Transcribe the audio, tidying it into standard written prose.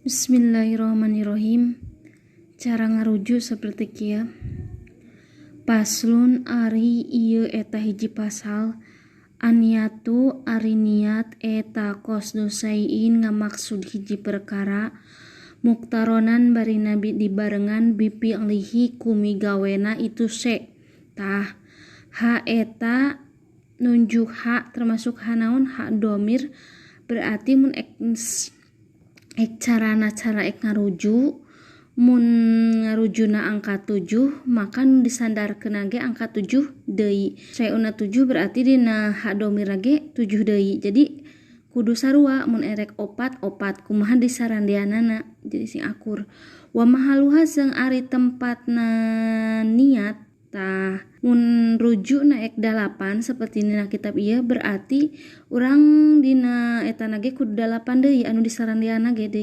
Bismillahirrahmanirrahim. Cara ngarujuk seperti kieu. Faslun, ari ieu eta hiji pasal. An-niyatu, ari niat eta qasdu syai'in, ngamaksud hiji perkara, muqtaronan, barina dibarengan, bifi'lihi, ku migawena itu sy'. Tah, ha eta nunjuk ha, termasuk ha naon, ha domir. Berarti mun ek ek carana, cara ek ngarujuk, mun ngarujuna angka 7, maka nu disandarkeun ge angka 7 deui. Syai'unna 7, berarti dina ha domir ge 7 deui. Jadi kudu sarua, mun erek opat, opat, kumaha disarandeanana, jadi sing akur. Wa mahaluha, jeung ari tempatna niat. Tah, mun rujukna ek 8 seperti dina kitab ieu, berarti urang dina eta ge kudu 8 deui, anu disarandeanna ge deui.